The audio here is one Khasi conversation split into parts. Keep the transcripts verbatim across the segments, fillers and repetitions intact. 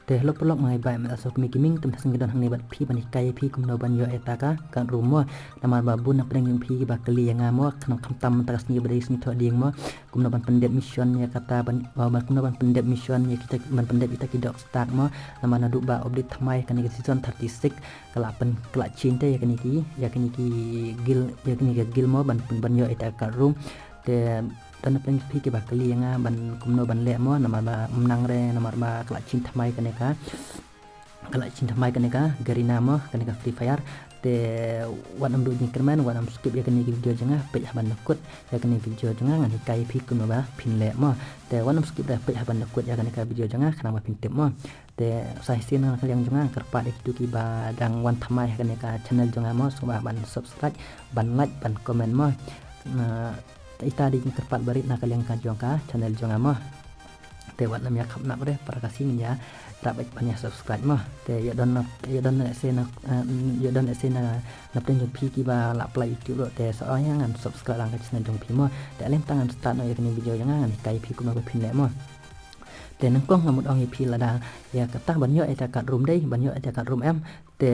Te hello paralok, ma ngi ba em so kmie ki ming, te mynta ka sngi nga don hangne bad phi ban hikai ïa phi kumno ban ïoh ïa kata ka card room mo. Namar ba bun na pdeng jong phi kiba kylli ïa nga mo, khnang khamtam mynta ka sngi ba dei sngi thohdieng mo, kumno ban pyndep mission ïa kata ban, ban kumno ban pyndep mission ïa kita, ban pyndep ïa kita ki dog stag mo. Namar naduh ba update thymmai kane ka season thirty-six ka la pyn, ka la change te ïa kane ki, ïa kane ki guild, ïa kane ka guild mo ban, ban ïoh ïa kata ka card room. Te don na pdeng phi kiba kylli ïa nga ban kumno ban leh mo, namar ba ym nang re, namar ba ka la change thymmai kane ka, ka la change thymmai kane ka Garena mo, kane ka Free Fire. Te wat nym duh jingkyrmen, wat nym skip ïa kane ka video jong nga, peit ha ban da kut ïa kane ka video jong nga, ngan hikai ïa phi kumno ba phin leh mo. Te wat nym skip re, peit ha ban da kut ïa kane ka video jong nga khnang ba phin tip mo. Te sa shisien na ka liang jong nga, nga kyrpad ïa kito kiba dang wan thymmai ha kane ka channel jong nga mo, sngewbha ban subscribe, ban like, ban comment mo. Na, ita dei jingkyrpad barit na ka liang ka jong ka channel jong nga mo. Te wat nym ïa khapnap re, para ka sngi ïa rap ban ïa subscribe mo. Te ïa don na, ïa don na se na, eh, ïa don na se na, na pdeng jong phi kiba la plie YouTube ruh, te sa ïa ngan subscribe lang ka channel jong phi mo. Te ale mynta ngan start noh ïa kane video jong nga, ngan hikai ïa phi kumno ba phin leh mo. Te nyngkong nga mut ong ïa phi lada ïa kata ban ïoh ïa kata ka card room dei, ban ïoh ïa kata ka card room em. Te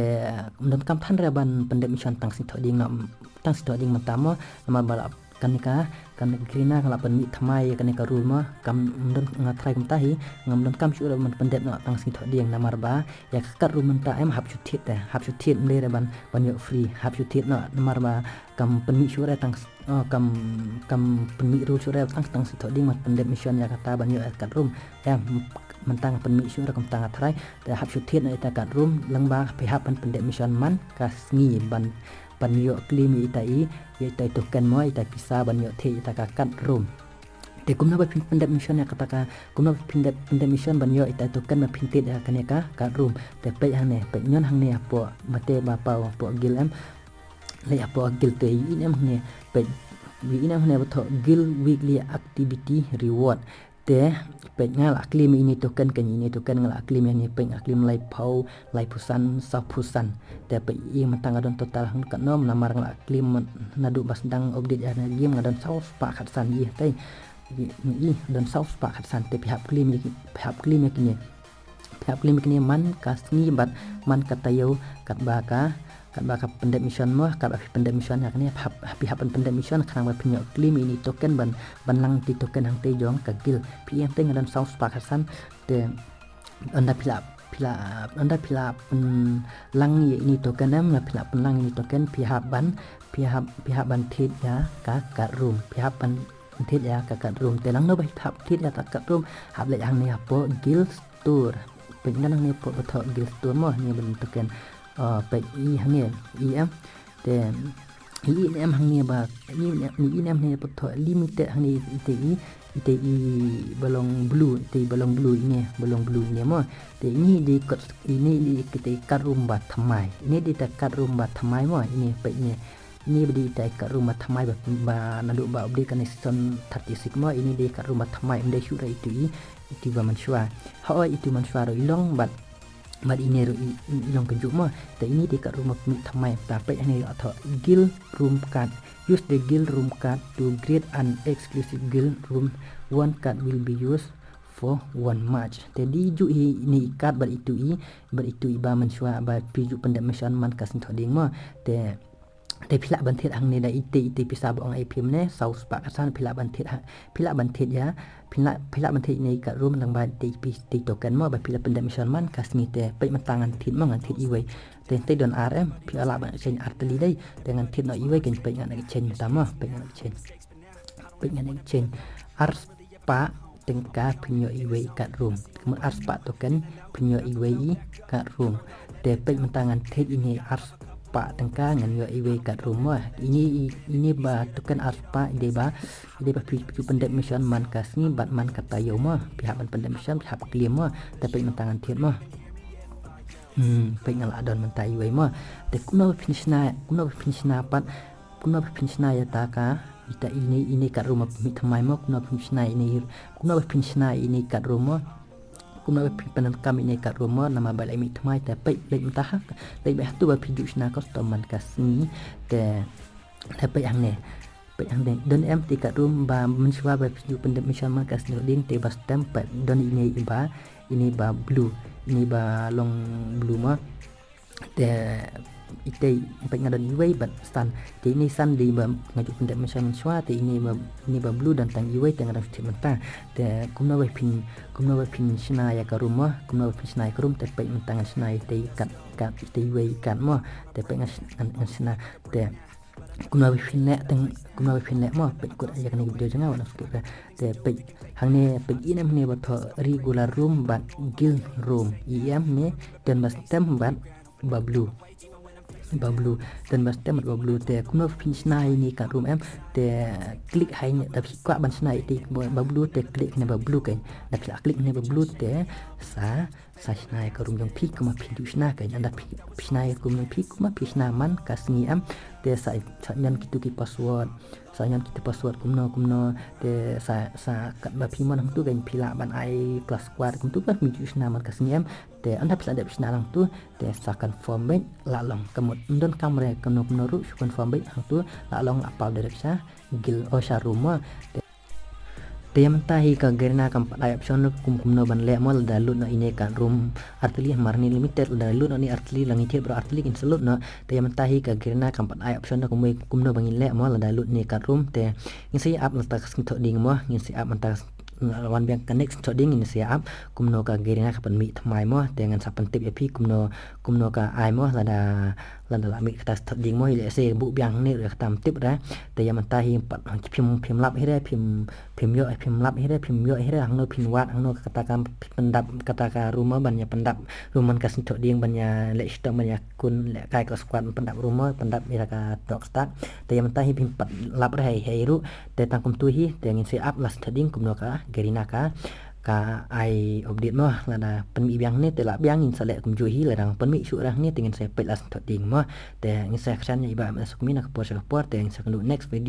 ym donkam than re ban pyndep mission tang sngi thohdieng noh, tang sngi thohdieng mynta mo, namar ba la kane ka, kane ka Garena ka la pynmih thymmai ïa kane ka rule mo, kam, ym don, nga try kumta hi, ngam donkam shuh re ban pyndep noh tang sngi thohdieng namar ba ïa ka card room mynta em hap shu thied te, hap shu thied, ym dei re ban, ban ïoh free, hap shu thied noh namar ba kam pynmih shuh re tang, oh, kam, kam pynmih rule shuh re tang, tang sngi thohdieng ban pyndep mission ïa kata ban ïoh ïa ka card room. Em, mynta nga pynmih shuh re kumta nga try. Te hap shu thied noh ïa kata ka card room, lyngba phi hap ban pyndep mission man ka sngi ban, ban ïoh claim ïa ita i, ïa ita i token mo, ïa ita i pisa ban ïoh thied ïa kata ka card room. Te kumno ba phin pyndep mission ïa kata ka, kumno ba phin pyndep, pyndep mission ban ïoh ita i token ba phin thied ïa kane ka card room. Te peit hangne, peit ñion hangne hapoh, bate ba paw hapoh guild em. Leit hapoh guild te ïohi ne em hangne, peit, ïohi ne em hangne ba thoh guild weekly activity reward. Te peit nga la claim ïa ine i token, kane ine i token nga la claim ïa ine, peit nga claim laiphew, laiphew san, sawphew san. Te peit ïa mynta nga don total hangno katno, namar nga la claim naduh ba sdang update ïa kane ka game nga don saw spah khatsan ïa te. Ïa, ïa, don saw spah khatsan te phi hap claim ïa ki, phi hap claim ïa kine. Phi hap claim ïa kine man ka sngi bad man ka taïew katba ka, katba ka pyndep mission mo, katba phi pyndep mission ïa kine, hap, phi hap ban pyndep mission khnang ba phin ïoh claim ïa ine i token ban, ban lang ïa ine i token hangtei jong ka guild. Phi ïohi hangtei nga don saw spah khatsan te ynda phi la, phi la, ynda phi la pynlang ïa ine i token em, ynda phi la pynlang ïa ine i token phi hap ban, phi hap, phi hap ban thied ïa ka card room, phi hap ban thied ïa ka card room. Te lano ba phi hap thied ïa ka card room, hap leit hangne hapoh guild store. Peit nga hangne hapoh ba thoh guild store mo, hangne ban token. Oh, peit ïa hangne, ïa em. Te ïa ne em hangne ba, ïa ne em hangne ba thoh limited hangne ïa te i, ïa te i ba long blue, ïa te i ba long blue ïa ne, ba long blue ïa ne mo. Te ïa ne dei kot, ïa ne dei kita i card room ba thymmai. Ïa ne dei ta card room ba thymmai mo, ïa ne peit ïa ne. Ïa ne ba dei ita i card room ba thymmai ba, ba naduh ba update kane season thirty-six mo, ïa ne dei card room ba thymmai, ym dei shuh re itu i, itu ba mynshuwa. Hooid itu mynshuwa ruh i long bad, bad ïa ne ruh i, i long kynjuh mo. Te ïa ne dei card room ba pynmih thymmai, ta peit hangne ruh thoh guild room card. Use the guild room card to create an exclusive guild room. One card will be used for one match. Te dei juh hi ïa ne i card bad itu i, bad itu i ba mynshuwa ba phi ju pyndep mission man ka sngi thohdieng mo. Te Te phi lah ban thied hangne da ite ite pisa ba ong ai phi mynne, saw spah khatsan phi lah ban thied ha, phi lah ban thied ïa, phi lah, phi lah ban thied ïa ine i card room lyngba ite i pi, ite i token mo ba phi la pyndep mission man ka sngi. Te peit mynta ngan thied mo, ngan thied iwei. Te te don ar em, phi lah ban exchange ar tylli dei. Te ngan thied noh iwei, kan peit ngan exchange mynta mo, peit ngan exchange. Peit ngan exchange. Ar spah tyngka phin ïoh iwei i card room. Te kumno ar spah token phin ïoh iwei i card room. Te peit mynta ngan thied ine ar spah tyngka ngan ïoh iwei i card room mo. Ine i, ine ba token ar spah i dei ba, i dei ba phi, phi ju pyndep mission man ka sngi bad man ka taïew mo. Phi hap ban pyndep mission, phi hap claim mo. Te peit mynta ngan thied mo. Hmm, peit nga la don mynta iwei mo. Te kumno ba phin shna, kumno ba phin shna pat, kumno ba phin shna ïa ta ka, ita ine, ine i card room ba pynmih thymmai mo, kumno ba phin shna ine, kumno ba phin shna ine i card room mo. Kumno ba phin pyndonkam ine i card room mo, namar ba la mih thymmai. Te peit leit mynta ha, leit beit ha tu ba phi ju shna custom man ka sngi. Te, te peit hangne. Peit hangne. Don em ite i card room ba mynshuwa ba phi ju pyndep mission man ka sngi thohdieng, te ba stem peit don ine i ba, ine i ba blue. ine ba long blue mo. Te ite peit nga don iwei bad san. Te ine san dei ba nga ju pyndep mynshuwa mynshuwa, te ine ba, ine ba blue don tang iwei te nga dang shu thied mynta. Te kumno ba phin, kumno ba phin shna ïa ka room mo, kumno ba phin shna ïa ka room, te peit mynta ngan shna ite kat, kat ite iwei kat mo. Te peit ngan sh-, ngan, ngan shna. Te kumno ba phin leh, teng kumno ba phin leh mo, peit kut ïa kane ka video jong nga wat skip ka. Te peit hangne, peit ine hangne ba thoh regular room bad guild room. I em ne, don ba stem bad ba blue. Ba blue, don ba stem bad ba blue. Te kumno ba phin shna ine kat room em. Te click ha ine, da phi kwah ban shna ite ba, ba blue te click ne ba blue kein. Da phi la click ne ba blue te sa, sa shna ïa ka room jong phi kumba phi ju shna kein. Ynda phi, phi shna ïa ka room jong phi kumba phi shna man ka sngi em. Te sa, sa ñion kito ki password, sa ñion kito password kumno kumno. Te sa, sa katba phi mon hangto kein phi lah ban ai class squad kumto ba phi ju shna man ka sngi em. Te ynda phi la dep shna hangto te sa confirm beit la long. Ka mut ym don kam re kumno kumno ruh shu confirm beit hangto la long, la paw direct sha guild, oh, sha room mo. Te, te ïa mynta hi ka Garena kam pat ai option kum kumno ban leh mo, lada lut noh ine kat room artylli, Marni Limited, lada lut noh ine artylli, la ngi thied baroh artylli kin sa lut noh. Te ïa mynta hi ka Garena kam pat ai option kum, kumno ba ngin leh mo, lada lut ine kat room. Te ngin sa ïa ap mynta ka sngi thoh ding mo, ngin sa ïa ap mynta ka sngi, wan biang ka next thoh ding ngin sa ïa ap kumno ka Garena ka pynmih thymmai mo. Te ngan sa pyntip ïa phi kumno, kumno ka ai mo, lada, lada la mih kata thoh ding mo. Ïa lehse buh biang ne ruh kata ym tip re. Te ïa mynta hi pat phim, phim lap hi re, phim, phim ïoh, phim lap hi re, phim ïoh hi re, hangno phin wad, hangno kata ka pyndap, kata ka room mo ban ïa pyndap room man ka sngi thoh ding, ban ïa leh shitom, ban ïa kun leh kai ka squad pyndap room mo, pyndap ïa ka dock start. Te ïa mynta hi phim pat lap re hi, hi ruh. Te tang kumto hi, te ngin sa ïa ap la sngi thoh ding kumno ka Garena ka, ka ai update mo. Lada pynmih biang ne te lah biang ngin sa leh kumjuh hi, lada pynmih shuh re ne te ngin sa ïa peit la sngi thoh ding mo. Te ngin sa ïa kren ïa i Bah M S Sukmi na ka por sha ka por, te ngin sa ïakynduh next video.